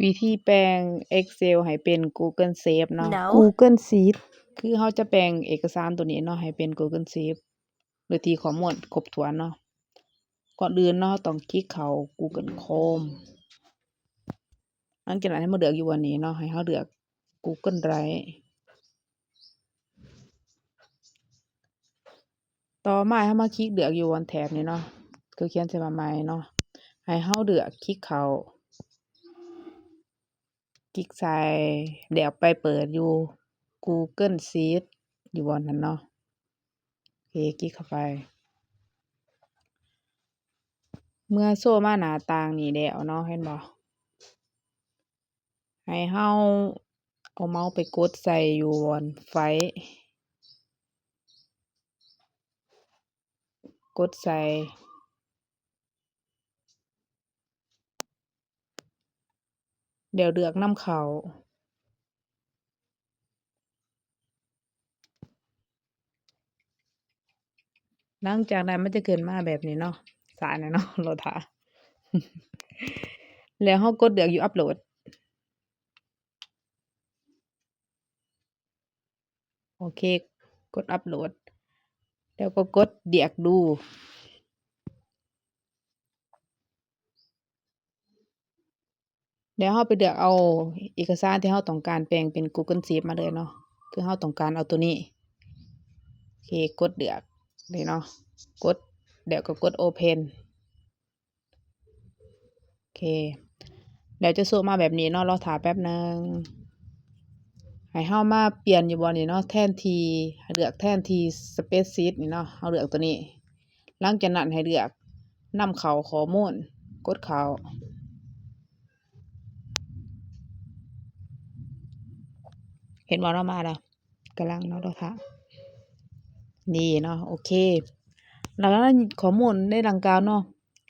ວິທີແປງ Excel ໃຫ້ເປັນ Google Sheet ເນາະ. Google Sheet ຄືເຮົາຈະແປງເອກະສານໂຕນີ້ເນາະ ໃຫ້ເປັນ Google Sheet ໂດຍທີ່ຂໍ້ມູນຄົບຖ້ວນເນາະ. ກ່ອນອື່ນເນາະ ເຮົາຕ້ອງຄລິກເຂົ້າ Google Chrome. ຫຼັງຈາກນັ້ນໃຫ້ມາເລືອກຢູ່ບ່ອນນີ້ເນາະ ໃຫ້ເຮົາເລືອກ Google Drive. ຕໍ່ມາໃຫ້ເຮົາມາຄລິກເລືອກຢູ່ບ່ອນແຖບນີ້ເນາະ ຄືຂຽນໃສ່ວ່າໃໝ່ເນາະ ໃຫ້ເຮົາເລືອກຄລິກເຂົ້າ ຄລິກໃສ່ ແລ້ວໄປເປີດຢູ່ Google Sheet ຢູ່ບ່ອນນັ້ນເນາະ. ໂອເຄ ຄລິກເຂົ້າໄປ ເມື່ອໂຊມາໜ້າຕ່າງນີ້ແລ້ວເນາະ ເຫັນບໍ່? ໃຫ້ເຮົາເອົາເມົາສ໌ໄປກົດໃສ່ຢູ່ບ່ອນ File ກົດໃສ່ ແລ້ວເລືອກນຳເຂົ້າ. ຫຼັງຈາກນັ້ນມັນຈະຂຶ້ນມາແບບນີ້ເນາະ ສາຍແນ່ເນາະ ລໍຖ້າ ແລ້ວເຮົາກົດເລືອກຢູ່ Upload. ໂອເຄ ກົດ Upload ແລ້ວກໍກົດເລືອກດູ. ແລ້ວເຮົາໄປເລືອກເອົາເອກະສານທີ່ເຮົາຕ້ອງການແປງເປັນ Google Sheet ມາເລີຍເນາະ ຄືເຮົາຕ້ອງການເອົາໂຕນີ້. ໂອເຄ ກົດເລືອກນີ້ເນາະ ກົດ ແລ້ວກໍກົດ Open. ໂອເຄ ແລ້ວຈະໂຊະມາແບບນີ້ເນາະ ລໍຖ້າແປັບໜຶ່ງ ໃຫ້ເຮົາມາປ່ຽນຢູ່ບ່ອນນີ້ເນາະ ແທນທີ່ ໃຫ້ເລືອກແທນທີ່ Spreadsheet ນີ້ເນາະ ເຮົາເລືອກໂຕນີ້. ຫຼັງຈາກນັ້ນໃຫ້ເລືອກນຳເຂົ້າຂໍ້ມູນ ກົດເຂົ້າ ເຫັນບໍ່ເນາະ ມາແລ້ວ ກຳລັງເນາະ ລໍຖ້າ ນີ້ເນາະ ໂອເຄ ແລ້ວຂໍ້ມູນໃນດັ່ງກ່າວເນາະ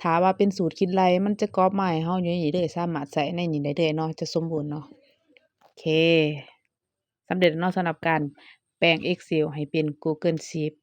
ຖ້າວ່າເປັນສູດຄິດໄລ່ ມັນຈະກອບມາໃຫ້ເຮົາຢູ່ໃນນີ້ເລີຍ ສາມາດໃຊ້ໃນນີ້ໄດ້ເລີຍເນາະ ຈະສົມບູນເນາະ. ໂອເຄ ສຳເລັດແລ້ວເນາະ ສຳລັບການແປງ Excel ໃຫ້ເປັນ Google Sheet.